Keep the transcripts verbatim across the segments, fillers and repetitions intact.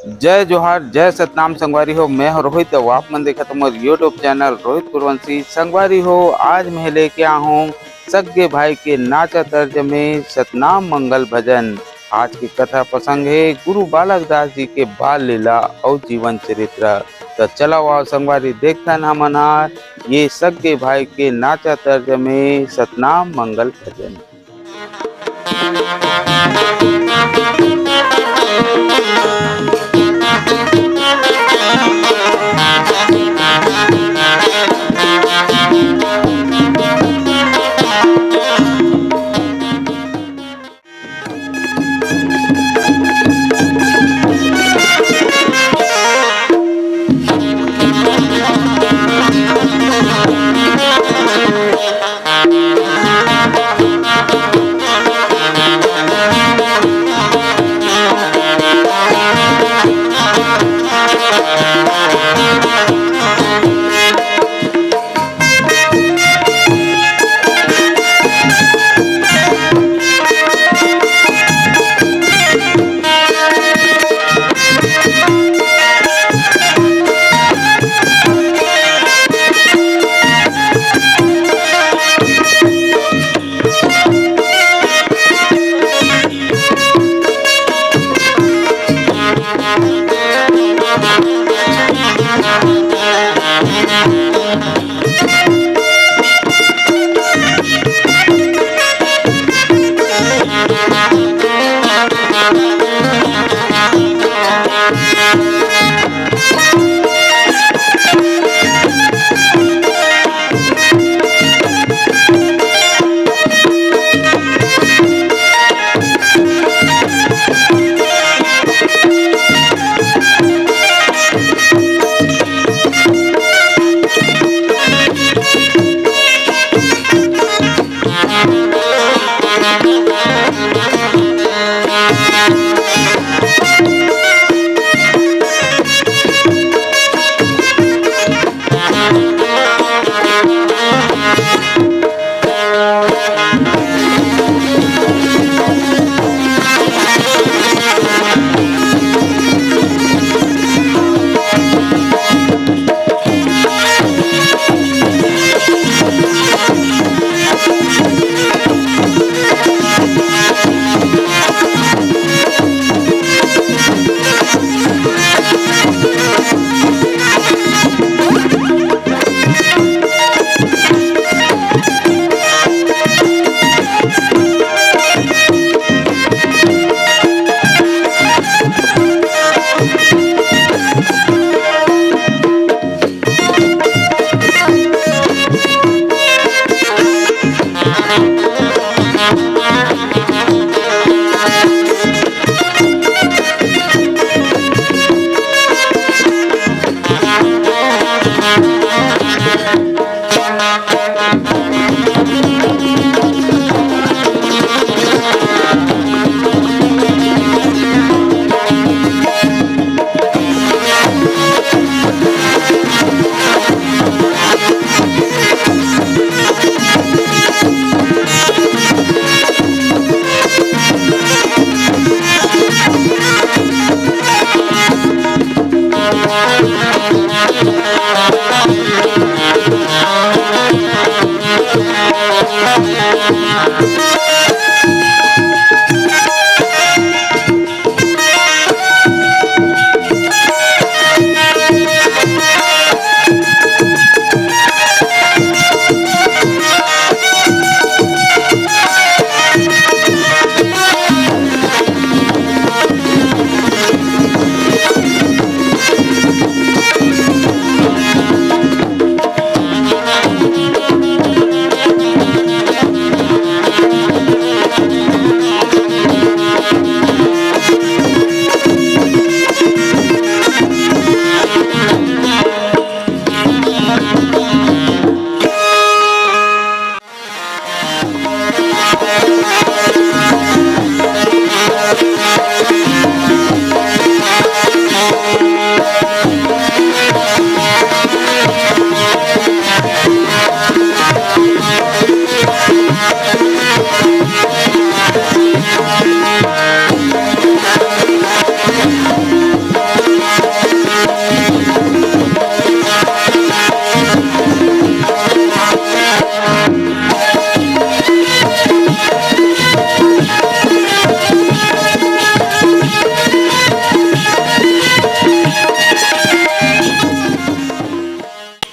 जय जोहार, जय सतनाम संगवारी हो। मैं हूं रोहित, अउ आप मन देखत हो मोर YouTube चैनल रोहित कुरवंशी। संगवारी हो, आज मैं लेके आ हूं सग्गे भाई के नाचा तर्ज में सतनाम मंगल भजन। आज के कथा प्रसंग हे गुरु बालक दास जी के बाल लीला अउ जीवन चरित्र। त चलव आओ संगवारी, देखथन हमन हा ये सग्गे भाई के नाचा तर्ज में सतनाम मंगल भजन।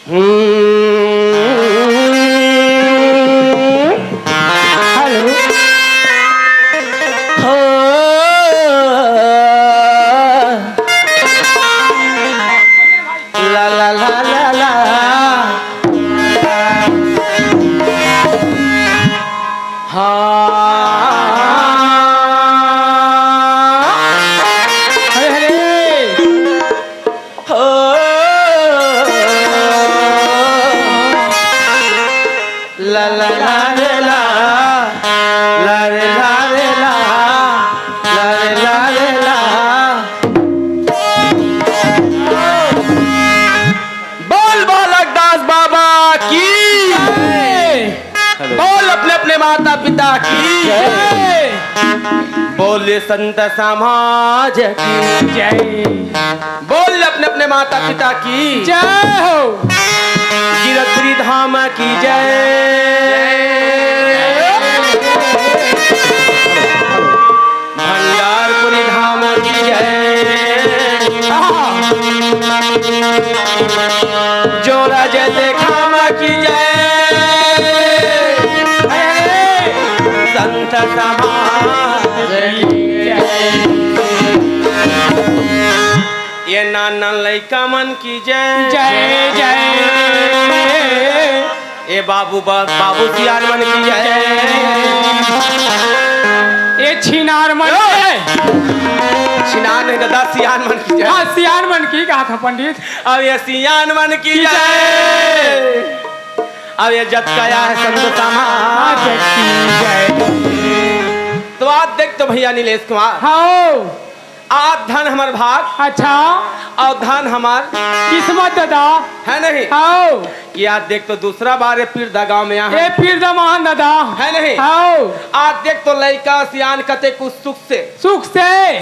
हेलो। हो। ला, ला, ला, ला, ला। हाँ। हरे, हरे। हो। ला, ला, ला, रे, ला। ला, रे, ला, रे, ला। ला, रे, ला, रे, ला। बोल बालक दास बाबा की। जय। बोल अपने अपने माता पिता की। जय। बोल संत समाज की। जय। बोल अपने अपने माता पिता की। जय हो। गिरधपुरी धाम की जय। भंडारपुरी धाम की जय। जोड़ा जैसे खाम की जय। संत समाज की जय। ये नान नान लइका मन की जय। जय जय। ए बाबू बा-, बाबू सियान मन की जय। ए छिनार मन ए! के। छिनार नहीं दादा, सियान मन की जय। हाँ, सियान मन की कहा था पंडित। अब ये सियान मन की की जय। जय। अब ये जत काया है संत समाज। हाँ, जय की जय। तो आज देख तो भैया नीलेश कुमार। हाँ। आज धन हमर भाग। अच्छा। अउ धन हमर किस्मत दादा। है नहीं? हाओ। कि आज देख तो दूसरा बार ये पीरदा गांव में आए हैं। ए पीरदा महान दादा। है नहीं? हाओ। आज देख तो लइका सियान कते कुछ सुख से। सुख से।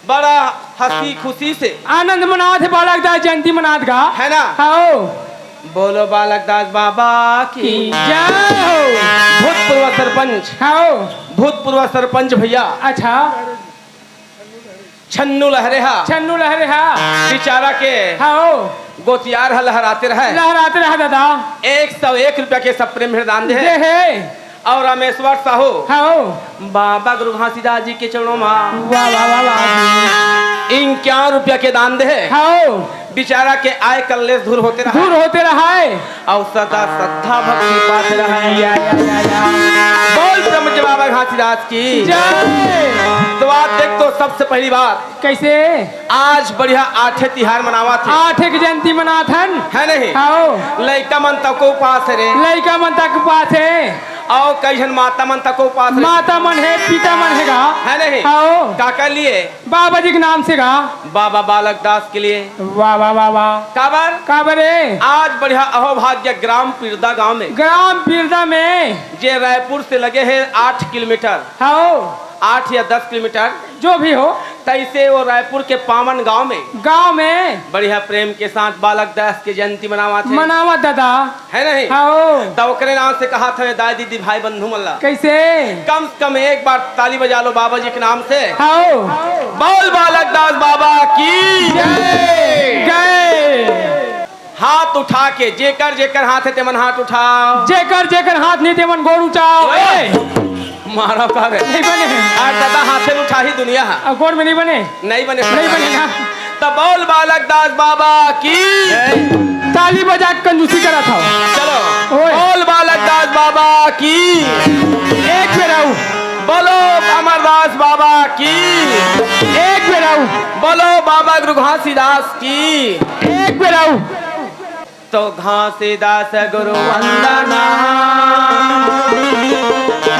बड़ा हंसी खुशी से। आनंद मनात हे बालक दास जयंती मनात गा। है ना? हाओ। बोलो बालक दास बाबा की। की जय हो। भूतपूर्व सरपंच। हाओ। भूतपूर्व सरपंच भैया। अच्छा। छन्नू लहरे हा। छन्नू लहरे हा। बेचारा के हाँ हो। गोतियार हा लहराते रहे। लहराते रहा दादा। एक सौ एक रुपया के सब प्रेम भेंट दान दे दे हे। हे। और रामेश्वर साहू हाँ हो। बाबा गुरु घासीदास जी के चरणों में वाह, वाह, वाह, वाह। इक्यावन रुपया के दान दे हे। हाँ हो। बेचारा के आय कलेश दूर होते रहा। दूर होते रहा है। अउ सदा श्रद्धा भक्ति पात रहय। या, या, या, या। बोल ब्रह्मजी बाबा घासीदास की। जय। तो आज देख तो सबसे पहली बात। कैसे? आज बढ़िया आठे तिहार मनावत हे। आठे के जयंती मनाथन। है नहीं? हाओ। लइका मन तको उपास हे रे। लइका मन तक उपास हे। अउ कई झन माता मन तको उपास हे। माता मन हे, पिता मन हे गा। है नहीं? हाओ। काकर लिए? बाबा जी के नाम से गा। बाबा बालक दास के लिए। वाह, वाह, वाह, वाह। काबर? काबर रे? आज बढ़िया अहोभाग्य ग्राम पीरदा गांव में। ग्राम पीरदा में। जे रायपुर से लगे हे आठ किलोमीटर। हाँ। आठ या दस किलोमीटर। जो भी हो। तैसे वो रायपुर के पावन गांव में। गांव में। बढ़िया प्रेम के साथ बालक दास के जयंती मनावत हे। मनावत दादा। है नहीं? हाओ। त ओकरे नाम से कहा था दाई दीदी भाई बंधु मन ला। कैसे? कम से कम एक बार ताली बजा लो बाबा जी के नाम से। हाओ। बोल बालक दास बाबा की। जय। जय। हाथ उठा के, जेकर जेकर हाथ हे तेमन हाथ उठाओ। जेकर जेकर हाथ नहीं तेमन गोड़ उठाओ। ओए। ए। मारा का बे? नहीं बने। अरे दादा, हाथे में उठाही दुनिया हा। अब गोड़ में नहीं बने? नहीं बने। नहीं बने ना। त बोल बालक दास बाबा की। ताली बजा के कंजूसी करत हव। चलो। ओए। बोल बालक दास बाबा की। एक बेर अउ। बोलो अमरदास बाबा की। एक बेर अउ। बोलो बाबा गुरु घासीदास की। एक बेर अउ। तो घासीदास गुरु वंदना।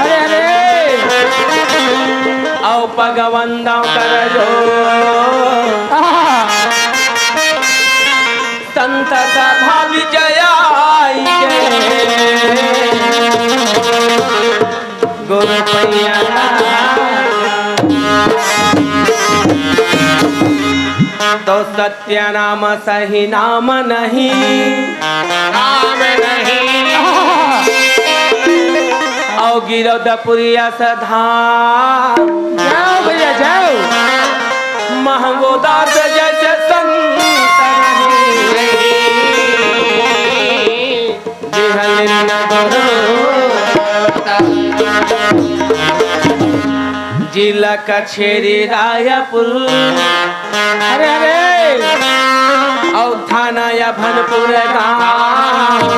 अरे, अरे। अउ पग वंदन कर जोर। आहा। संत सभा विजय आई के। गुरु पैया। तो सत्य नाम सही नाम नहीं। नाम नहीं। अउ गिरौदपुरिया सधा। जाओ भैया, जाओ। महंगो दास जैसे संत नहीं। जिला कछेरी रायपुर, अरे, अरे, अउ थाना या भनपुर गाँव।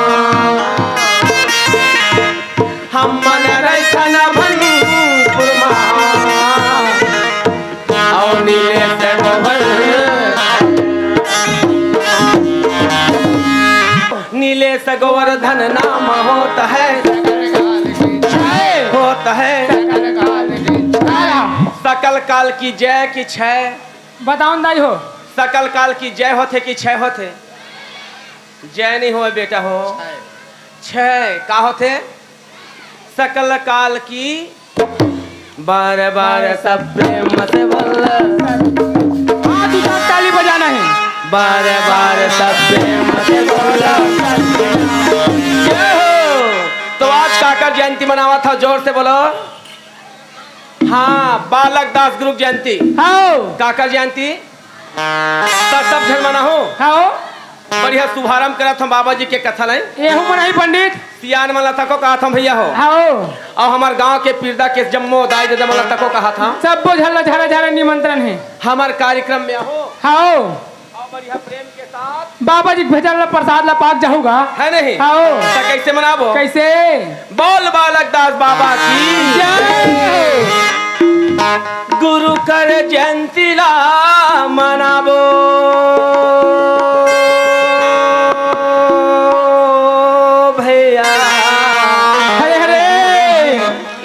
हम मन रहिथन भनपुर मा, अउ नीलेश गोबर, नीलेश गोवर्धन नाम होत है, होत है। सकल काल की जय की छै। बताओ न दाई हो। सकल काल की जय होथे कि छै होथे? जय नहीं होय बेटा हो। छै। का होथे? सकल काल की बार बार सब प्रेम से बोल। हाथ उठा ताली बजाना है। बार बार सब प्रेम से बोल। जय हो। तो आज काकर जयंती मनावत हव, जोर से बोलो। हाँ, बालक दास गुरु जयंती। हाँ। काकर जयंती? त सब झन मनाहू। हाँ। बढ़िया शुभारंभ करत हँव बाबा जी के कथा ला। एहू मनाही पंडित। सियान मन ला तको कहत हँव भैया हो। हाँ। अउ हमर गांव के पिरदा के जम्मो दाई ददा मन ला तको कहत हँव। सब्बो झन ला झरा झरा निमंत्रण हे। हमर कार्यक्रम में आहो। हाँ। अउ बढ़िया प्रेम के साथ बाबा जी के भजन ला प्रसाद ला पाक जाहू गा। है नहीं? हाँ। त कैसे मनाबो? कैसे? बोल बालक दास बाबा की जय। गुरु कर जयंती ला मनाबो भैया। हरे हरे।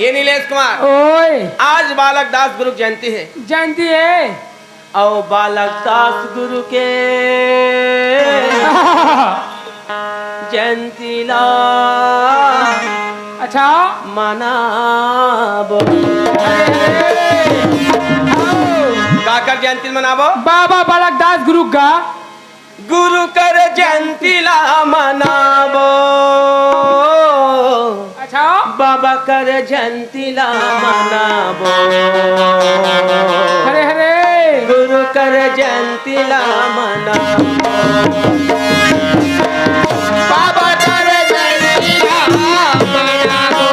ये नीलेश कुमार, ओए। आज बालक दास गुरु के जयंती है। जयंती है। अउ बालक दास गुरु के जयंती ला अच्छा। मनाबो। अरे, अरे, आओ। काकर जयंती मनाबो? बाबा बालक दास गुरु का। गुरु कर जयंती ला मनाबो। अच्छा। बाबा कर जयंती ला मनाबो। हरे हरे। गुरु कर जयंती ला मनाबो। बाबा कर जयंती ला मनाबो।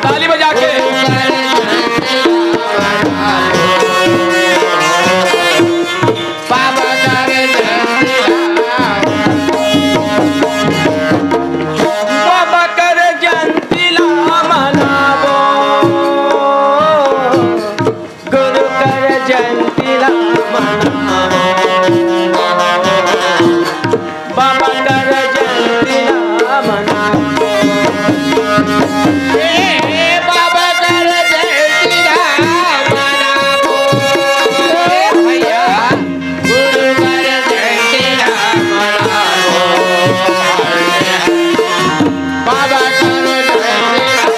ताली बजा के। बाबा कर जयंती ला। बाबा कर जयंती ला मनाबो। गुरु कर जयंती ला मनाबो। बाबा कर जयंती ला मनाबो। ए बाबा कर जयंती ला मनाबो। भैया। गुरु कर जयंती ला मनाबो। बाबा कर जयंती ला।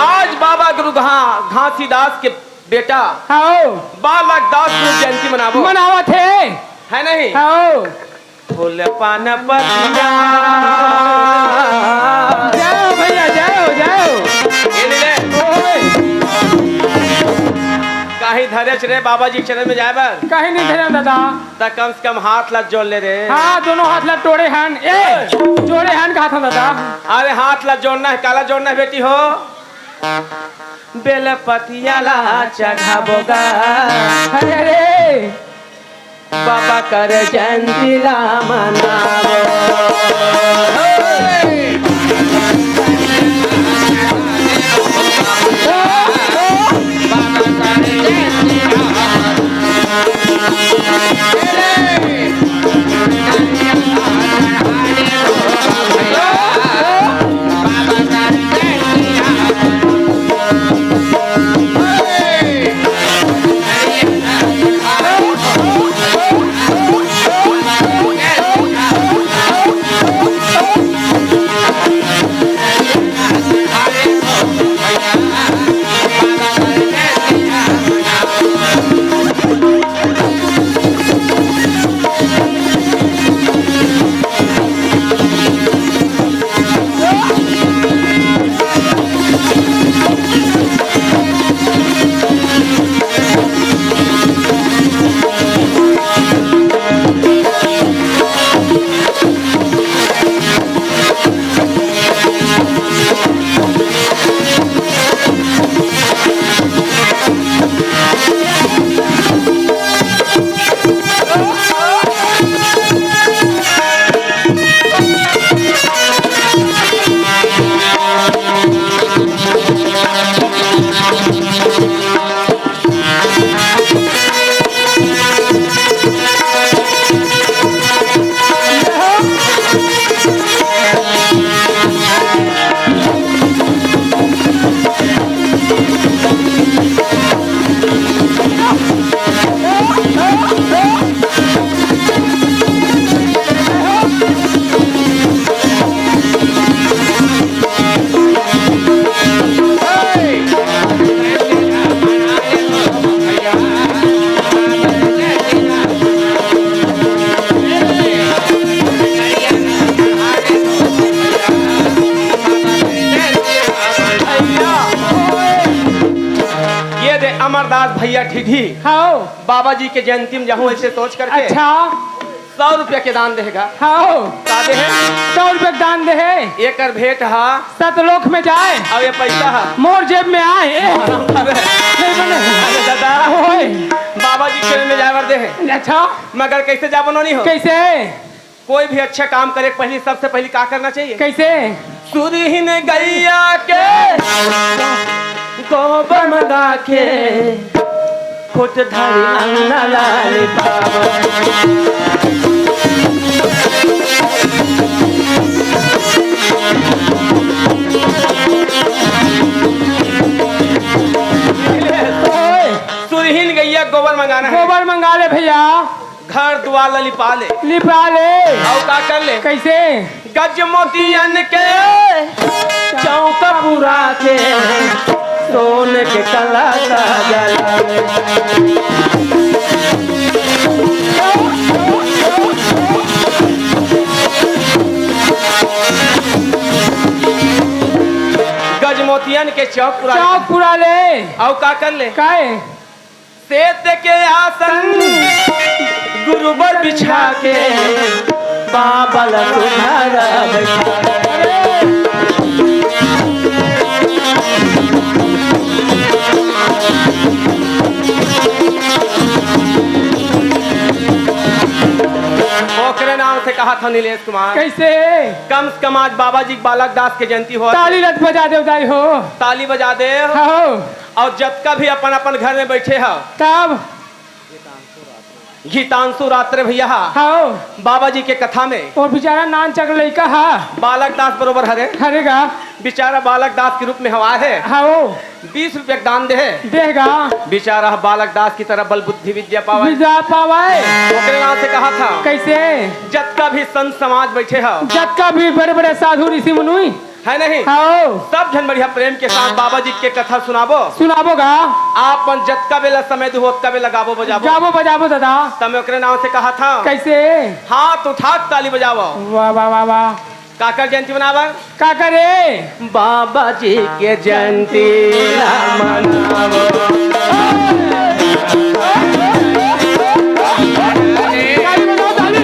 आज बाबा गुरु घा-, घासीदास के बेटा हाँ। बालक दास गुरु जयंती मनाबो। मनावत हे। है नहीं? हाँ। फूल पान पतिया। जय हो भैया, जय हो, जय हो। ये ले ले। ओए। काहीं धरेच रे बाबा जी के चरण में जाए बर? काहीं नहीं धरे दादा। त कम से कम हाथ ला जोड़ ले रे। हाँ, दोनों हाथ ला टोड़े हन। ए, जोड़े हन कहा था दादा। अरे हाथ ला जोड़ना है, काला जोड़ना है बेटी हो। बेल पतिया ला चढ़ाबो गा। अरे, अरे। बाबा कर जयंती ला मनाबो। अमरदास भैया ठीकही। हाँ। बाबा जी के जयंती में जाहूं ऐसे सोच करके। अच्छा। सौ रुपया के दान देगा। हाँ। का दे हे? सौ रुपया के दान दे हे। एकर भेंट हा। सतलोक में जाए। अब ये पैसा हा। मोर जेब में आए। नहीं बने। अरे दादा। ओए। बाबा जी के में जाए बर दे हे। अच्छा। मगर कैसे जाबो नोनी हो? कैसे? कोई भी अच्छा काम करे के पहली, सबसे पहली का करना चाहिए? कैसे? सुरहिन गैया के गोबर मंगा के खुट धरी अंगना लाली पावो। ओए, सुरहिन गैया गोबर मंगाना है। गोबर मंगा ले भैया। घर दुआर ला लिपा ले। लिपा ले। अउ का कर ले? कैसे? गज मोतियन के चौका पुरा के सोन के कला का जला ले। गज मोतियन के चौक पुरा ले। चौक पुरा ले। अउ का कर ले? काहे? सेत के आसन गुरुबर बिछा के बाबा ला तुम्हारा बैठा। ओकरे नाम से कहा था नीलेश कुमार। कैसे? कम से कम आज बाबा जी के बालक दास के जयंती हो। ताली रथ बजा दे दाई हो। ताली बजा दे। हाँ। अउ जतका भी अपन अपन घर में बैठे हो, तब गीतांशु रात्रे भैया हा। हाँ। बाबा जी के कथा में वो बेचारा नान चक लइका हा। बालक दास बरोबर हरे। हरे गा। बेचारा बालक दास के रूप में हवा है। हाँ। बीस रुपया के दान दे हे। देगा। बेचारा बालक दास की तरह बल बुद्धि विद्या पावे। विद्या पावे। ओकरे नाम से कहा था। कैसे? जतका भी संत समाज बैठे हो। जतका भी बड़े बड़े साधु ऋषि मुनि। है नहीं? हाँ। सब झन बढ़िया प्रेम के साथ बाबा जी के कथा सुनाबो। सुनाबो गा। आप मन जतका बेला समय दू, ओतका बेला गाबो बजाबो। गाबो बजाबो दादा। तब मैं ओकरे नाम से कहा था। कैसे? हाथ उठा के ताली बजाबो। वाह, वाह, वाह, वाह। काकर जयंती मनाबर? काकर रे? बाबा जी के जयंती ला मनाबो। ताली बजाओ, ताली।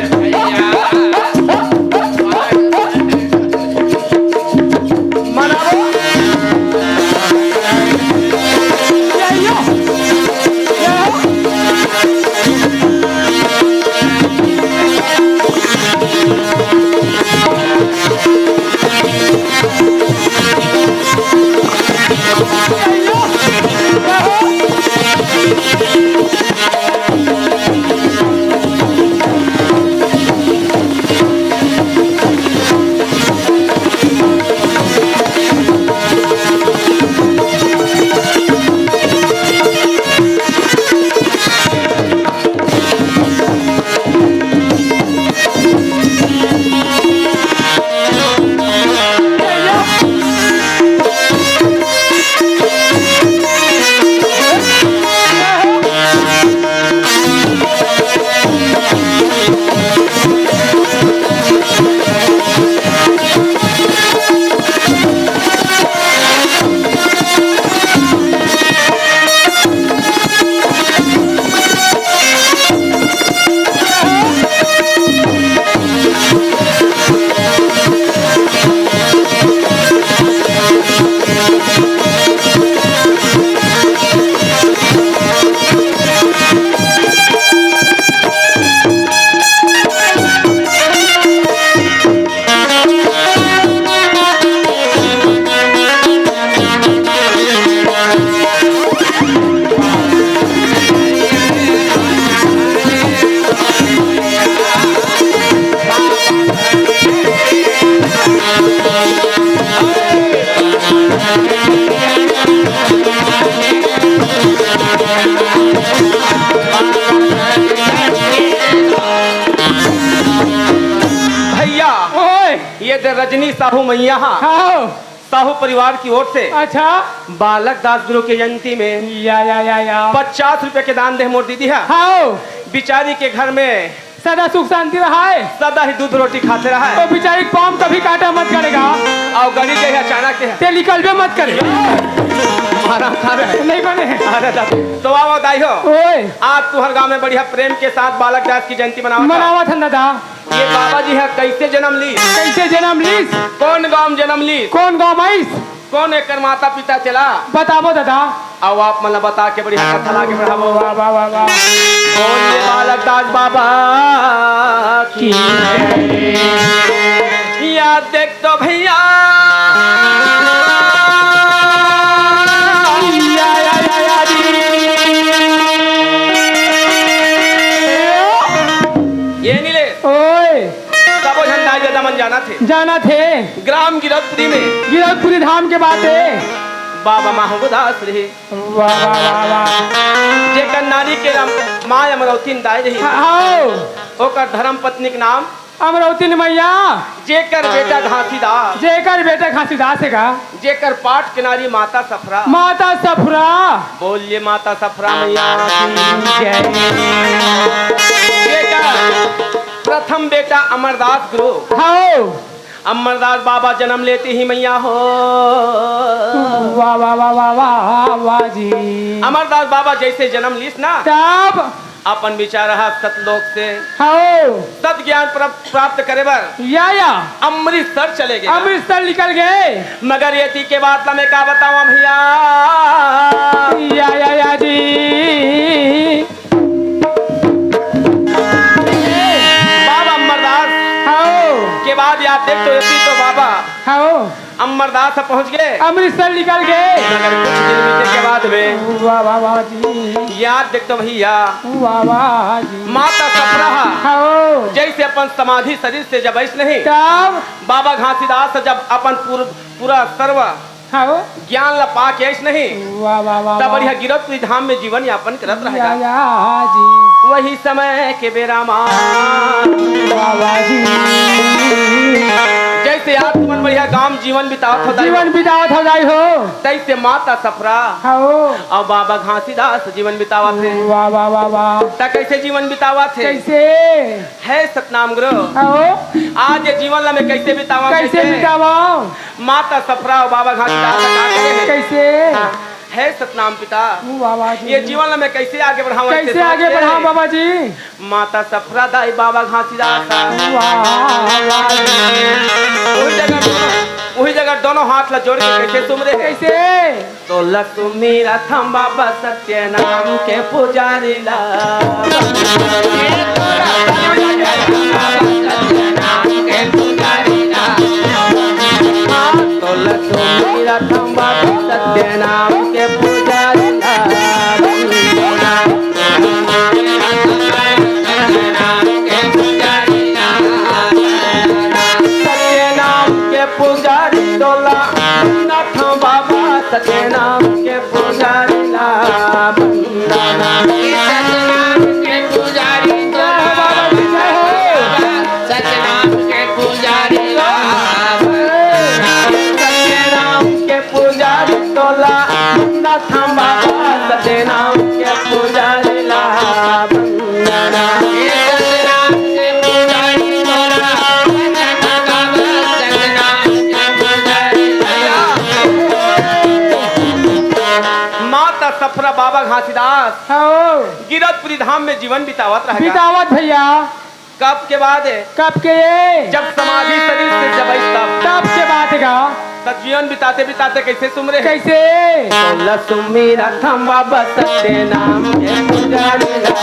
भैया, ओए। ये दे रजनी साहू मैया हा। हाँ। साहू परिवार की ओर से अच्छा। बालक दास गुरु के जयंती में या, या, या, या। पचास रुपए के दान दे मोर दीदी हा। हाँ। बिचारी के घर में सदा सुख शांति रहाय। सदा ही दूध रोटी खाते रहाय। तो बिचारी के पाँव कभी काटा मत करेगा। अउ गड़ी गई अचानक से। ते निकलबे मत करे। नहीं बने। अरे दादा, तो आओ दाई हो। ओए। आज तुहर गांव में बढ़िया प्रेम के साथ बालक दास की जयंती मनावत हन। मनावत हन दादा। ये बाबा जी ह कैसे जन्म लीस? कैसे जन्म लीस? कौन गांव में जन्म लीस? कौन गांव आइस? कौन एकर माता पिता चला? बताबो दादा। आओ आप मन ला बता के बढ़िया कथा ला आगे बढ़ाबो। वाह, वाह, वाह, वाह। बोलिए बालक दास बाबा की जय। याद देख तो भैया। या, या, या, या, जी। ये नहीं ले। ओए। तबो झन दाई ददा मन जानत हे। जानत हे। ग्राम गिरौदपुरी में। गिरौदपुरी धाम के बात हे। बाबा महंगो दास रहे। वाह, वाह, वाह, वाह। जेकर नारी के नाम माँ अमरौतिन दाई रही। हाँ, हाँ। ओकर धर्म पत्नी के नाम अमरौतिन मैया। जेकर बेटा घासीदास। जेकर बेटा घासीदास हे का? जेकर पाट के नारी माता सफरा। माता सफरा। बोलिए माता सफरा मैया की जय। जेकर प्रथम बेटा अमरदास गुरु। हाँ। अमरदास बाबा जन्म लेते ही मैया हो। वाह, वाह, वाह, वाह, वाह, वाह जी। अमरदास बाबा जैसे जन्म लीस ना, तब अपन विचार रहा सतलोक से हाँ। सत ज्ञान प्राप्त, प्राप्त करे बर या, या। अमृतसर चले गए। अमृतसर निकल गए। मगर ये ती के बात ला मैं का बताऊं भैया। या, या, या जी। बाबा अमरदास हाँ। के बाद याद देख तो ये ती तो बाबा हाँ। अमरदास ह पहुंच गए। अमृतसर निकल गए। मगर कुछ दिन बीते के बाद में वाह, वाह, वाह जी। याद देख तो भैया। वाह, वाह जी। माता सफरा ह हाँ। जैसे अपन समाधि शरीर से जब ऐस नहीं, तब बाबा घासीदास जब अपन पूर-, पूरा सर्व हाँ। ज्ञान ला पा के ऐस नहीं, वाह, वाह, वाह, तब वाह। बढ़िया गिरौदपुरी धाम में जीवन यापन करत रहेगा। या, या, जी। वही समय के बेरा मा वाह, वाह जी। जैसे आज तुमन बढ़िया गांव जीवन बितावत हो दाई जीवन हो। बितावत हो दाई हो। तैसे माता सफरा हाँ। और बाबा घासीदास जीवन बितावत हे। वाह, वाह, वाह, वाह। त कैसे जीवन बितावत हे? कैसे? हे सतनाम गुरु। हाँ। आज ये जीवन ला मैं कैसे बितावा? कैसे कैसे? बितावा? माता सफरा और बाबा घासीदास का करे हे? कैसे? हे सतनाम पिता, वाह, वाह जी। ये जीवन ला मैं कैसे आगे बढ़ाऊं? कैसे कैसे आगे समझ के? बढ़ाऊं बाबा जी? माता सफरा दाई बाबा घासीदास। वाह, वाह जी। वही जगह दोनों, वही जगह दोनों हाथ ला जोड़ के कैसे सुमरे हे? कैसे? तोला सुमिरथम बाबा सत्य नाम के पुजारी ला। तोला सुमिरथम बाबा सत्य नाम के पुजारी ला। सत्य नाम के पुजारी तोला, नाथ बाबा सत्य नाम के पुजारी ला वंदना। सतनाम के पुजारी तोला, जय हो बाबा जी, जय हो। सतनाम के पुजारी ला वंदना। सतनाम के पुजारी तोला, नाथ बाबा सतनाम के पुजारी ला वंदना। सतनाम के पुजारी तोला, माता सफरा बाबा घासीदास हाँ। गिरौदपुरी धाम में जीवन बितावत रह गा। बितावत भैया। कब के बाद है? कब के ये? जब समाधि शरीर से जब आई तब। तब के बाद का? तब जीवन बिताते बिताते कैसे सुमरे हे? कैसे? तोला सुमिरथम बाबा सत्य नाम के पुजारी ला।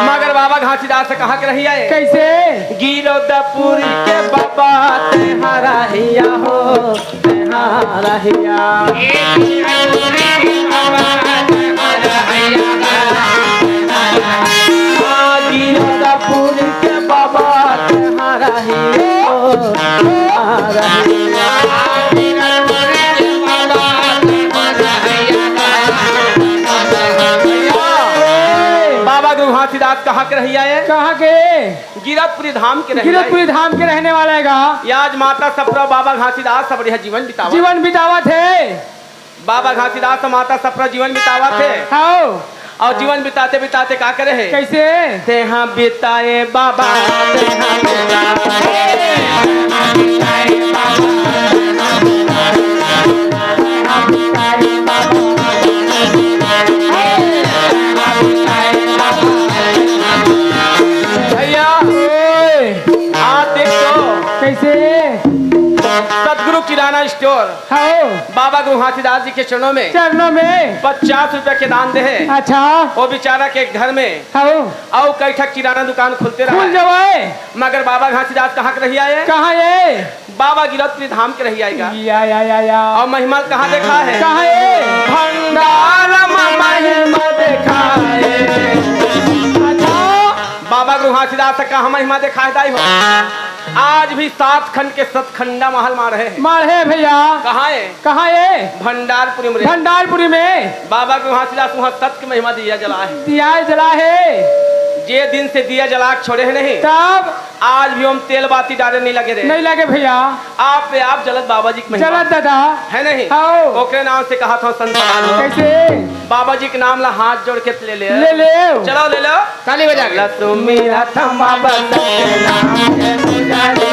मगर बाबा घासीदास कहाँ के रहिया ए? कैसे? गिरौदपुर के बाबा तेहारा हिया हो, तेहारा हिया। गिरौदपुर के बाबा तेहारा हिया हो, तेहारा हिया। बाबा गुरु घासीदास कहाँ के रहिया ए? कहाँ के? गिरौदपुरी धाम के रहिया ए। गिरौदपुरी धाम के रहने वाला हे गा। आज माता सफरा बाबा घासीदास सब बढ़िया जीवन बितावत। जीवन बितावत हे। बाबा घासीदास माता सफरा जीवन बितावत हे। हाँ। अउ जीवन बिताते बिताते का करे हे? कैसे? तेहा बिताए बाबा, तेहा बिताए। भैया, ओए। आज देख तो। कैसे? सतगुरु किराना स्टोर। हाँ। बाबा गुरु घासीदास जी के चरणों में चरणों में। पचास रुपया के दान दे हे। अच्छा। वो बेचारा के घर में हाँ। अउ कई ठक किराना दुकान खुलते खुल रहा हे। जावय। मगर बाबा घासीदास कहाँ के रहिया ए? कहाँ ए? बाबा गिरौदपुरी धाम के रहिया ए गा। या, या, या, या। अउ महिमा कहाँ देखा हे? कहाँ ए? भंडार म महिमा देखा हे। अच्छा। बाबा गुरु घासीदास कहाँ महिमा देखा हे दाई हो? आज भी सात खंड के सतखंडा महल माढ़े हे। माढ़े हे भैया। कहाँ ए? कहाँ ए? भंडारपुरी में रे। भंडारपुरी में। बाबा गुरु घासीदास उहाँ सत के महिमा दिया जला हे। दिया जला हे। जे दिन से दिया जला के छोड़े हे नहीं। तब? आज भी ओम तेल बाती डारे नहीं लगे रे। नहीं लगे भैया। आप पे आप जलत बाबा जी की महिमा। जलत दादा। हे नहीं? हाँ। ओकरे नाम से कहा था संत समाज हो। कैसे? बाबा जी के नाम ला हाथ जोड़ के ले ले। ले ले। चलो ले लो। ताली बजा के। लक्ष्मी रथ बाबा सत्यनारायण पुजारी।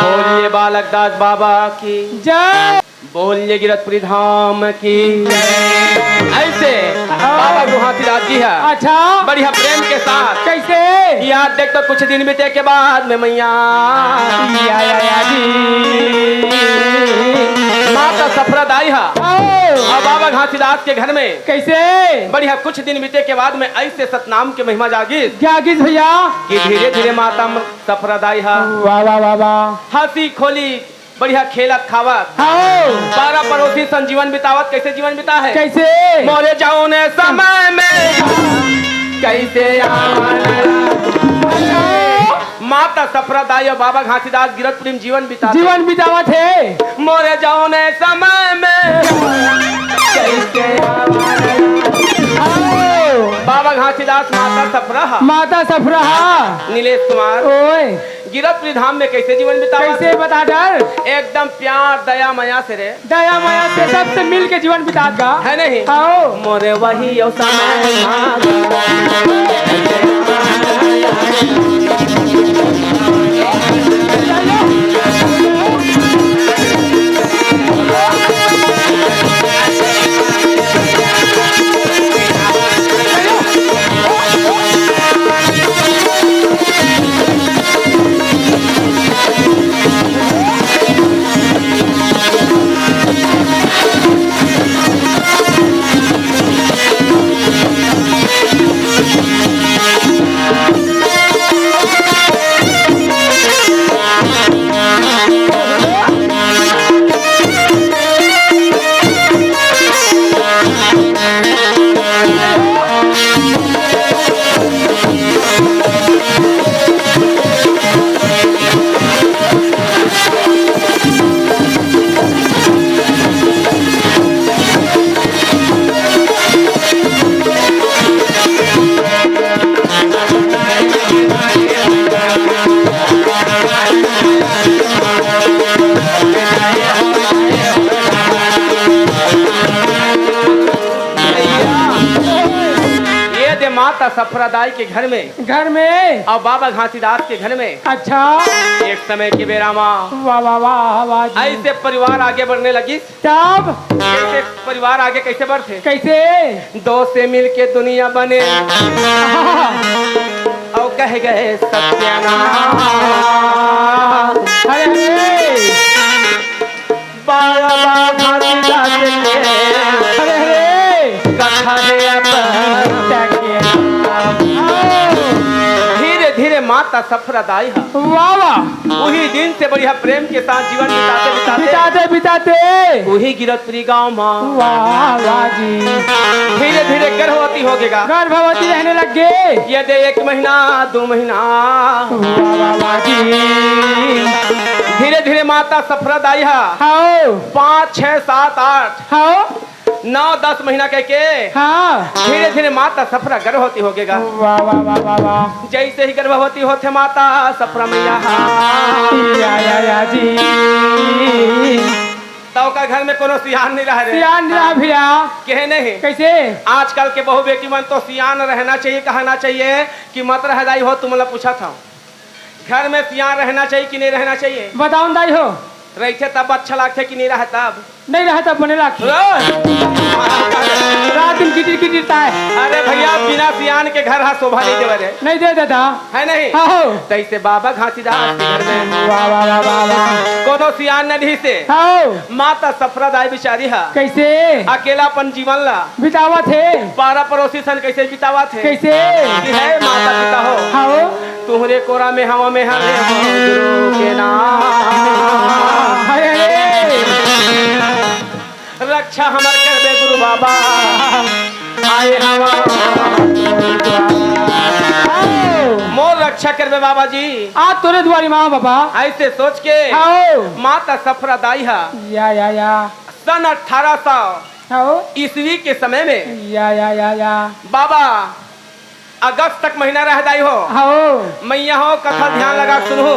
बोलिए बालक दास बाबा की जय। बोलिए गिरौदपुरी धाम की। ऐसे बाबा गुरु घासीदास जी हे। अच्छा। बढ़िया प्रेम के साथ। कैसे? यार देख तो कुछ दिन बीते के बाद में मैया या, या, या जी। माता सफरा दाई हे। आओ। अउ बाबा घासीदास के घर में। कैसे? बढ़िया कुछ दिन बीते के बाद में ऐसे सतनाम के महिमा जागिस। जागिस भैया। कि धीरे धीरे माता सफरा दाई हे। वाह, वाह, वाह, वाह। हंसी खोली बढ़िया खेलत खावत। हाँ। पारा पड़ोसी सन जीवन बितावत, कैसे जीवन बिता हे? कैसे? मोरे जौने समय में कैसे आवन। माता सफरा दाई अउ बाबा घासीदास गिरौदपुरी में जीवन बिता जीवन बितावत हे। मोरे जौने समय में कैसे आवन। हाँ। बाबा घासीदास माता सफरा। माता सफरा। नीलेश कुमार। ओए। गिरौदपुरी धाम में कैसे जीवन बितावत? कैसे बता डर? एकदम प्यार, दया, मया से रे। दया, मया से सबसे मिल के जीवन बितात गा। हे नहीं? आओ। मोरे वही यो समय आ गा। सफरा दाई के घर में घर में। अउ बाबा घासीदास के घर में। अच्छा। एक समय के बेरा मा वाह, वाह, वाह, वाह जी। अइसे परिवार आगे बढ़ने लगिस। तब? जइसे परिवार आगे कइसे बढ़थे? कइसे? दो से मिलके दुनिया बने। अउ कह गए सत्यनाश। अरे, अरे। बाबा घासीदास के अरे, अरे। कथा हे अपन। धीरे धीरे माता सफरा दाई ह वाह, वाह। उही दिन से बढ़िया प्रेम के साथ जीवन बिताते, बिताते बिताते, बिताते। उही गिरतपुरी गांव मा वाह, वाह जी। धीरे धीरे गर्भवती होगे गा। गर्भवती रहने लग गे। ये दे एक महीना, दू महीना। वाह, वाह, वाह जी। धीरे धीरे माता सफरा दाई ह हाँ। पाँच, छह, सात, आठ, हाँ। नौ, दस महीना कहिके हाँ। धीरे धीरे माता सफरा गर्भवती होगे गा। वाह, वाह, वाह, वाह, वाह। जइसे ही गर्भवती होथे माता सफरा मैया ह या, या, या जी। त ओकर घर में कोनो सियान नइ रहे रे। सियान नइ रहे भैया। कहे नहीं। कइसे? आजकल के बहू बेटी मन तो सियान रहना चाहिए, कहना चाहिए कि मत रह दाई हो, तुमन ला पूछत हंव। घर में सियान रहना चाहिए कि नहीं रहना चाहिए? बताओ न दाई हो। रहिथे तब अच्छा लागथे कि नहीं रहे तब? नहीं रहे तब बने लागथे। रो। रात दिन किटिर किटिर ताय। अरे भैया, बिना सियान के घर हा शोभा नहीं देवे रे। नहीं दे दादा। है नहीं? हाँ हो। तइसे बाबा घासीदास के घर में वाह, वाह, वाह, वाह, वाह। कोनो सियान न रहिसे। हाँ। माता सफरा दाई बिचारी ह कइसे? अकेला अपन जीवन ला बितावत हे। पारा पड़ोसी सन कइसे बितावत हे? कइसे? कि हे माता पिता हो। हाँ। तुहरे कोरा में हवा में हरे गुरु के नाम। हरे, हरे। रक्षा हमर करबे गुरु बाबा। आए हवा। मोर रक्षा करबे बाबा जी। आ तोरे दुआरी मा बाबा। अइसे सोच के हाँ। माता सफरा दाई ह या, या, या। सन अठारह सौ हाँ। ईस्वी के समय में या, या, या, या। बाबा अगस्त तक महीना रहे दाई हो। हाँ। मैया हो, कथा ध्यान लगा के सुनहू।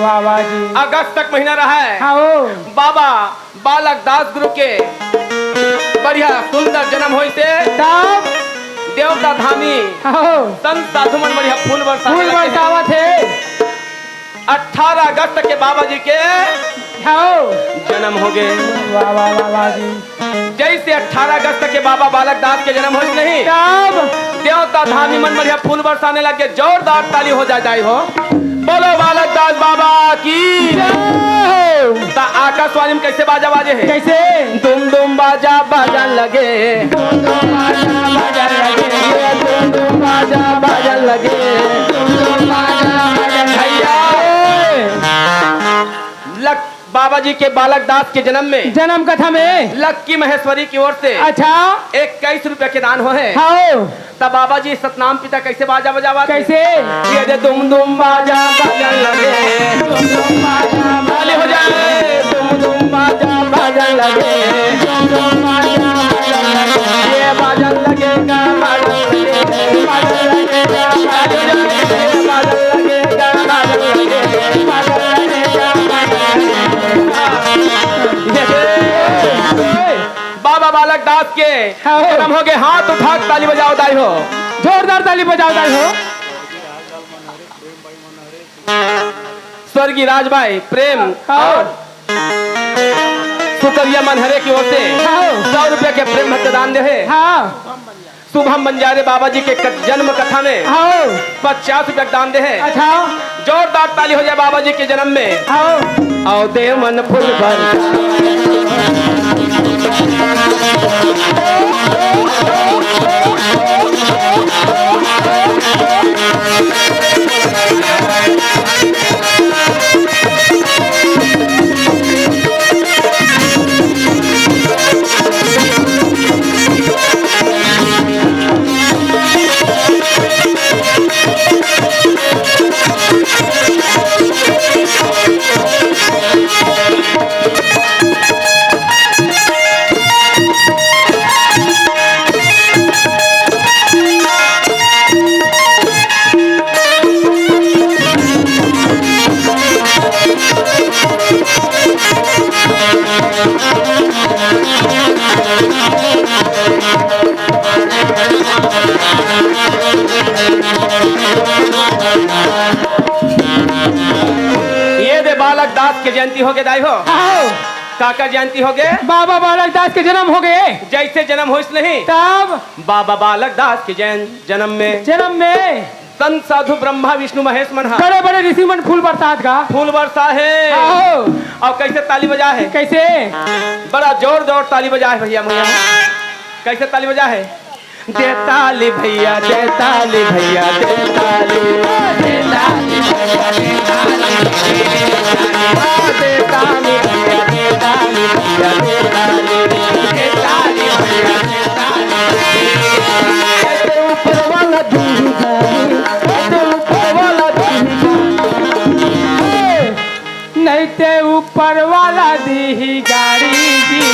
वाह, वाह जी। अगस्त तक महीना रहे। हाँ। बाबा बालक दास गुरु के बढ़िया सुंदर जन्म होइसे। तब? देवता धामी हाँ। संत साधु मन बढ़िया फूल बरसाने फूल लगे। बरसावत हे। अठारह अगस्त के बाबा जी के हाँ। जन्म होगे। वाह, वाह, वाह, वाह जी। जइसे अठारह अगस्त के बाबा बालक दास के जन्म होइस नहीं, तब? देवता धामी मन बढ़िया फूल बरसाने लग गे। जोरदार ताली हो जाए दाई हो। बोलो बालक दास बाबा की। जय हो। त आकाशवाणी में कइसे बाजा बाजे हे? कइसे? दुम दुम बाजा बाजन लगे। दुम दुम बाजा बाजन लगे। ये दुम दुम बाजा बाजन लगे। दुम दुम बाजा बाजन लगे। भैया। लक-, बाबा जी के बालक दास के जन्म में जन्म कथा में लक्की महेश्वरी की ओर से अच्छा। इक्कीस रुपया के दान होहे। हाँ। त बाबा जी सतनाम पिता कइसे बाजा बजावत हे? कइसे? ये दे दुम दुम बाजा बाजन लगे, दुम दुम बाजा ताली हो जाए। दुम दुम बाजा बाजन लगे, दुम दुम बाजा बाजन लगे, ये बाजन लगे, का बाजन लगे, बाजन लगे, का बाजन लगे, बाजन लगे, का बाजन लगे, बाजन लगे, का बाजन लगे। ये दे। बाबा बालक दास के हाँ हो। जन्म होगे, हाथ उठा के ताली बजाओ दाई हो। जोरदार ताली बजाओ दाई हो। स्वर्गीय राजभाई प्रेम हाँ। अउ सुकरिया मनहरे की ओर से हाँ। सौ रुपया के प्रेम भक्त दान दे हे। हाँ। शुभम बंजारे बाबा जी के क-, जन्म कथा में हाँ। पचास रुपया के दान दे हे। अच्छा। जोरदार ताली हो जाए बाबा जी के जन्म में। आओ। आओ देवन फूल बरसा। बालक दास के जयंती होगे दाई हो। आओ। काकर जयंती होगे? बाबा बालक दास के जन्म होगे। जैसे जन्म होइस नहीं। तब? बाबा बालक दास के जयं-, जन्म में जन्म में संत साधु ब्रह्मा विष्णु महेश मन ह बड़े बड़े ऋषि मन फूल बरसात गा। फूल बरसा हे। आओ। अउ कैसे ताली बजा हे? कैसे? बड़ा जोर जोर ताली बजा हे भैया मुनिया। कैसे ताली बजा हे? दे ताली भैया, दे ताली भैया, दे ताली। हाँ, दे ताली भैया, दे ताली भैया, दे ताली। दे ताली भैया, दे ताली। ऐसे ऊपर वाला दिही गारी, ऐसे ऊपर वाला दिही गारी। नहीं ते ऊपर वाला दिही गारी जी।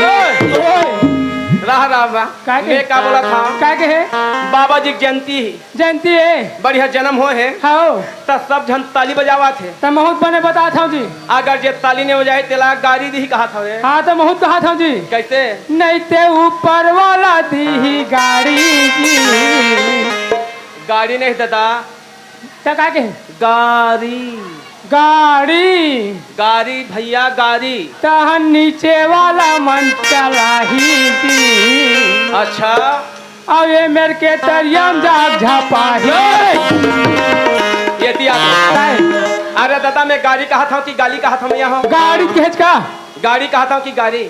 ओए! ओए! रहा, रहा, रहा। का के? मैं का बोला था? का के हे? बाबा जी के जयंती ही। जयंती हे। बढ़िया जन्म होए हे। हव। त सब झन ताली बजावत हे। त महूँ बने बतात हँव जी। अगर जे ताली नइ बजाही, तेला गारी दिही कहत हँव रे। हाँ, त महूँ कहत हँव जी। कैसे? नहीं ते ऊपर वाला दिही गारी जी। गारी नहीं दादा, त का के? गारी। गाड़ी। गारी भैया, गारी। तहन नीचे वाला मन चलाही जी। अच्छा। अब ये मेर के तरिया म जाग झपाही। ये दिया। काय? अरे दादा, मैं गारी कहत हँव कि गाली कहत हँव यहाँ? गाड़ी कहेच का? गारी कहत हँव कि गारी?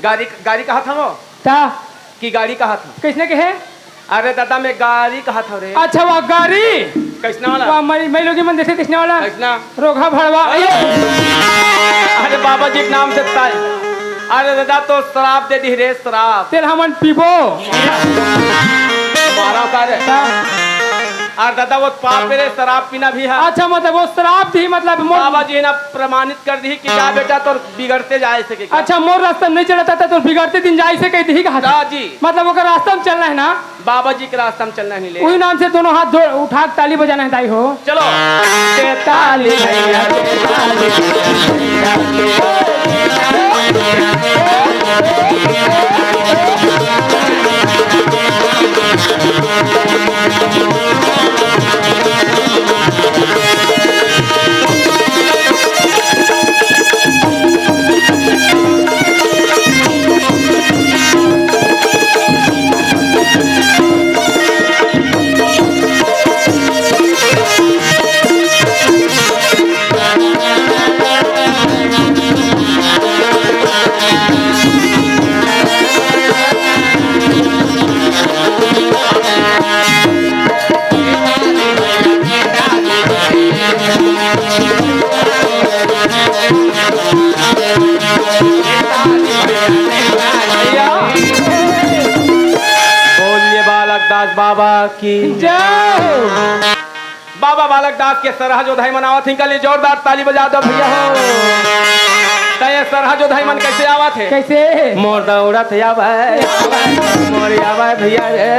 गारी, गारी कहत हँव? ता? कि गारी कहत हँव? कइसने कहे? अरे दादा, मैं गारी कहत हँव रे। अच्छा, वाह, गारी। कइसना वाला? वाह, मैं, मैं लोग मन जइसे तइसने वाला। कइसना? रोगहा भड़वा। अरे बाबा जी के नाम से ताय। अरे दादा, तो शराब दे दिही रे, शराब। तेल हमन पीबो। मारा का रे? ता? अरे दादा, वो पाप हे रे, शराब पीना भी हे। अच्छा, मतलब वो शराब दिही, मतलब मोर बाबा जी ना प्रमाणित कर दिही कि जा बेटा, तोर बिगड़ते जाए से के। अच्छा, मोर रास्ता म नइ चलत हे, तोर बिगड़ते दिन जाए से कहि दिही कहा था। हाँ जी। मतलब ओकर रास्ता म चलना हे ना? बाबा जी के रास्ता म चलना हे ले। उही नाम से दोनों हाथ जोड़, उठा के ताली बजाना हे दाई हो। चलो। के ताली भैया, के ताली। बोलिए बालक दास बाबा की जय। बाबा बालक दास के सरहा जोधाई मन आवत हे, इनका लिए जोरदार ताली बजा दो भैया हो। त ये सरहा जोधाई मन कइसे आवत हे? कइसे? मोर दौड़त आवय, मोर आवय भैया रे,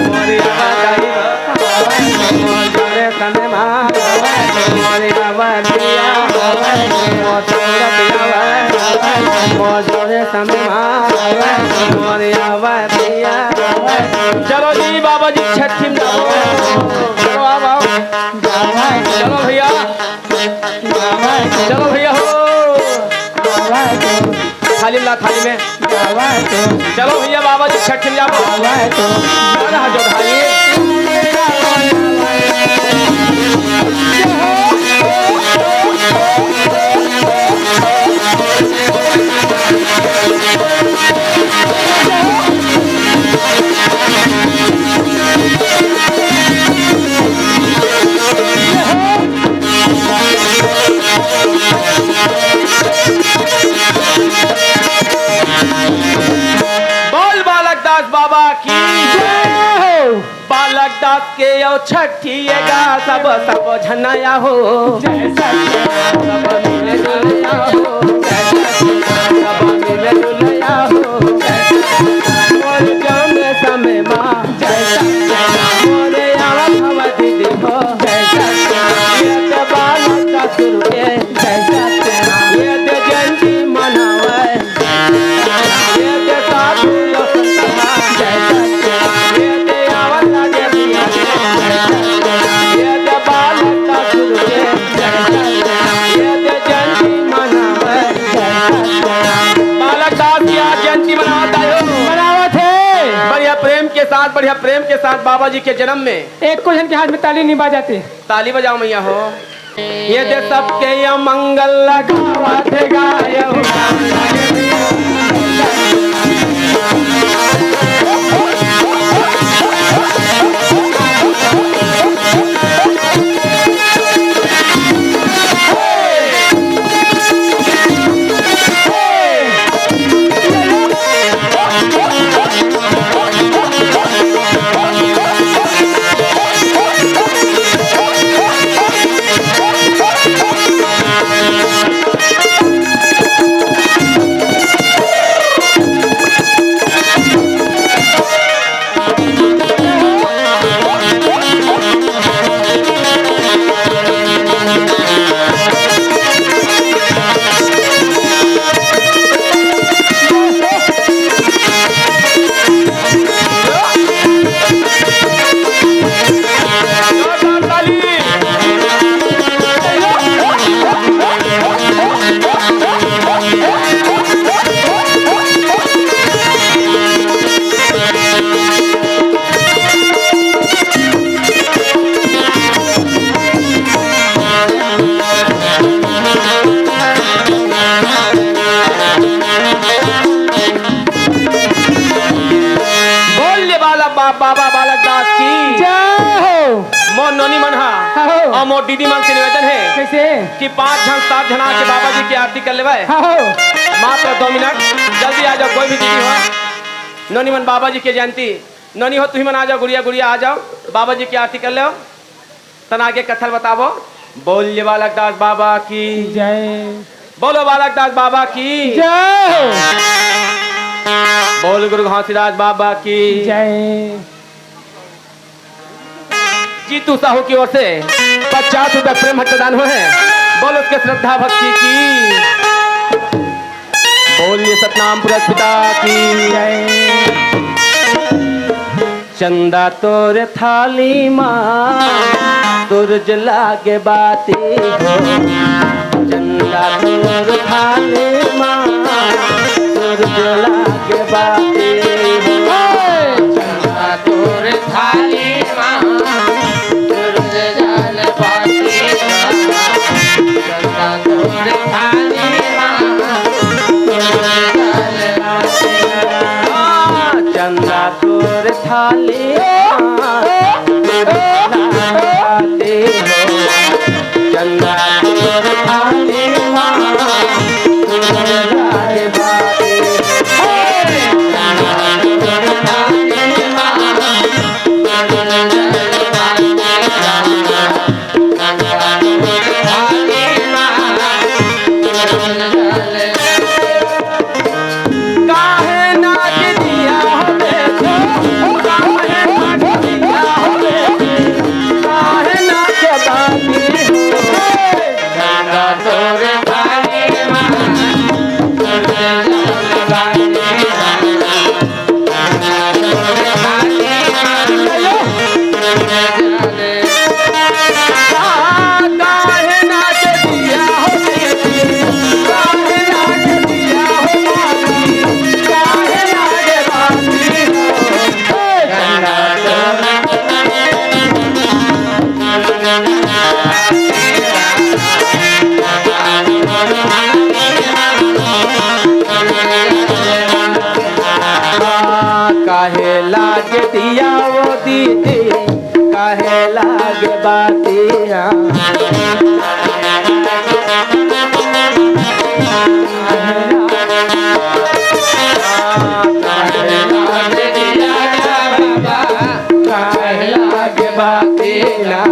मोर आवय दाई, मोर जोरे समे मा, मोर आवय भैया, मोर दौड़त आवय, मोर जोरे समे मा, मोर आवय भैया। चलो जी, बाबा जी छठी में जाओ। चलो, आओ, आओ। चलो भैया, चलो भैया हो। थाली मिला, थाली में। चलो भैया, बाबा जी छठी में जाओ। दादा, हाथ जोड़, थाली। बोल बालक दास बाबा की जय हो। बालक दास के अउ छठी ए गा, सब, सब झन आया हो। जय सच्चिदानंद। सब मिले जुले आया हो। जय सच्चिदानंद। सब मिले जुले आया हो। जय सच्चिदानंद। मोर जौन समय मा। जय सच्चिदानंद। मोरे आवत हवा दीदी हो। जय सच्चिदानंद। ये तो बालक दास के। जय सच्चिदानंद। ये तो जयंती मनावे। ये दे साधु लोग कथा, जय सच्चिदानंद। ये दे आवत लागे भैया, जय सच्चिदानंद। ये दे बालक का सुर के, जय सच्चिदानंद। बहुत बढ़िया, प्रेम के साथ बाबा जी के जन्म में एको झन के हाथ में ताली नहीं बाजाते। ताली बजाओ मैया हो। ये दे सबके ये मंगल लगावत गाय हो। बोल ले बालक बा-, बाबा बालक दास की। जय हो। मोर नोनी मन हा हो। अउ मोर दीदी मन से निवेदन हे कइसे? कि पांच झन सात झन आके बाबा जी के आरती कर लेवय। हो। मात्र दो मिनट, जल्दी आ जाओ, कोई भी दीदी हो। नोनी मन बाबा जी के जयंती, नोनी हो तुही मन आ जाओ, गुड़िया गुड़िया आ जाओ, बाबा जी के आरती कर लेव। तन आगे कथा ल बताबो। बोल ये बालक दास बाबा की। जय। बोलो बालक दास बाबा की। जय। बोल गुरु घासीदास बाबा की। जय। जीतू साहू की ओर से पचास रुपए प्रेम हट प्रदान हुए हैं। बोल उसके श्रद्धा भक्ति की। बोलिए सतनाम पुरस्पिता की। जय। चंदा तोर थाली मा, सूरज लागे बाती हो। चंदा तोर थाली मा, सूरज लागे बाती हो। चंदा तोर थाली मा, सूरज जल बाती हो। चंदा तोर थाली मा, सूरज जल बाती हो। चंदा तोर थाली मा, सूरज जल बाती हो। चंदा तोर थाली मा, सूरज जल बाती हो। काहे लाग दिया वो दीदी, काहे लाग बातिया। काहे लाग बातिया।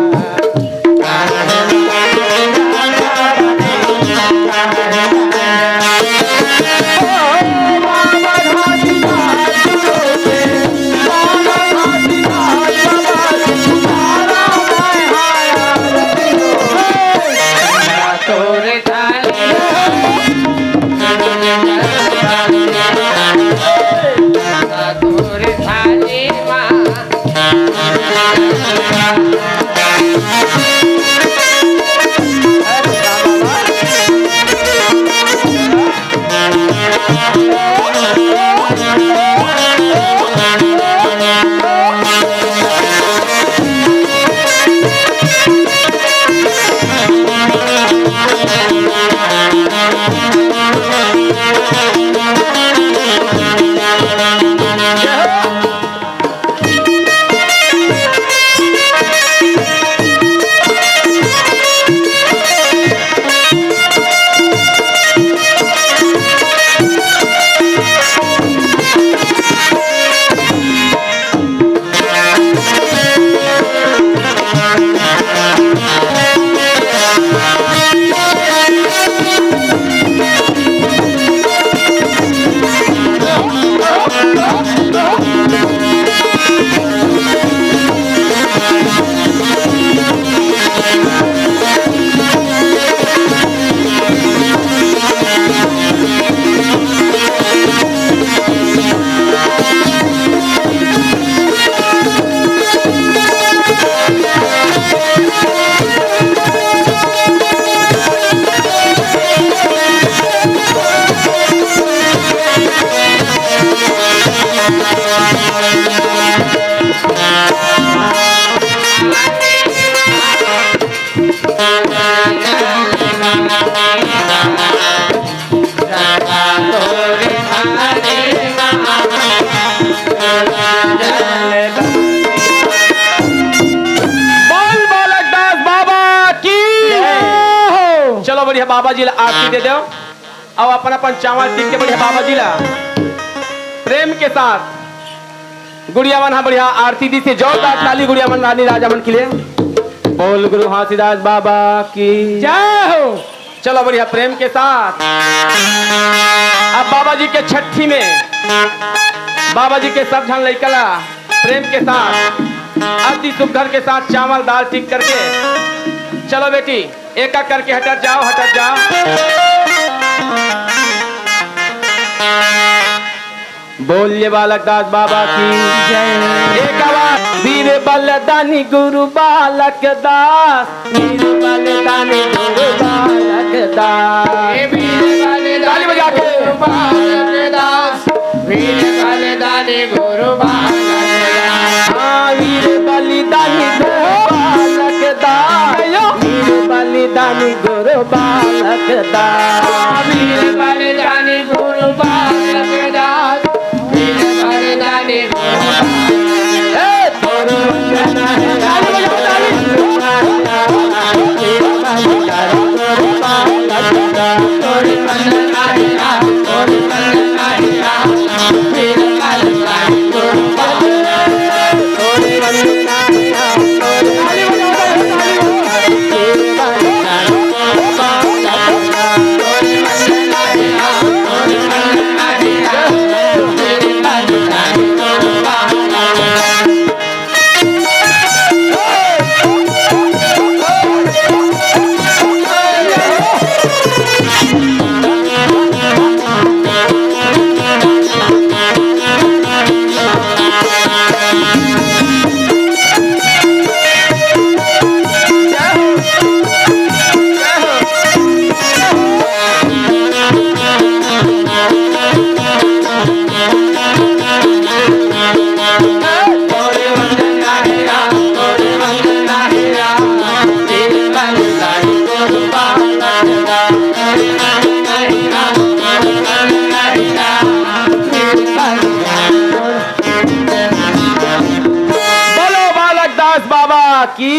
बोल बालक दास बाबा की जय। चलो बढ़िया, बाबा जी ला आरती दे दो। अउ अपन अपन चावल टिक के बढ़िया बाबा जी ला प्रेम के साथ गुड़िया मन हा बढ़िया आरती दिस हे। जोरदार ताली गुड़िया मन, रानी राजा मन के लिए। बोल गुरु घासीदास बाबा की जय हो। चलो बढ़िया प्रेम के साथ अब बाबा जी के छट्ठी में बाबा जी के सब झन लइका ला प्रेम के साथ अति सुघर के साथ चावल दाल टिक करके, चलो बेटी, एक एक करके हटत जाओ, हटत जाओ। बोलिए बालक दास बाबा की जय। एक आवाज। वीर बलदानी गुरु बालक दास, वीर बलदानी गुरु बालक दास। ताली बजा के। वीर बलिदानी गुरु बालक दास। हाँ, वीर बलिदानी गुरु बालक दास। वीर बलिदानी गुरु बालक दास। वीर बलिदानी गुरु बालक दास। वीर बलिदानी गुरु बालक दास। हे, तोर वंदना हे। बोलो बालक दास बाबा की।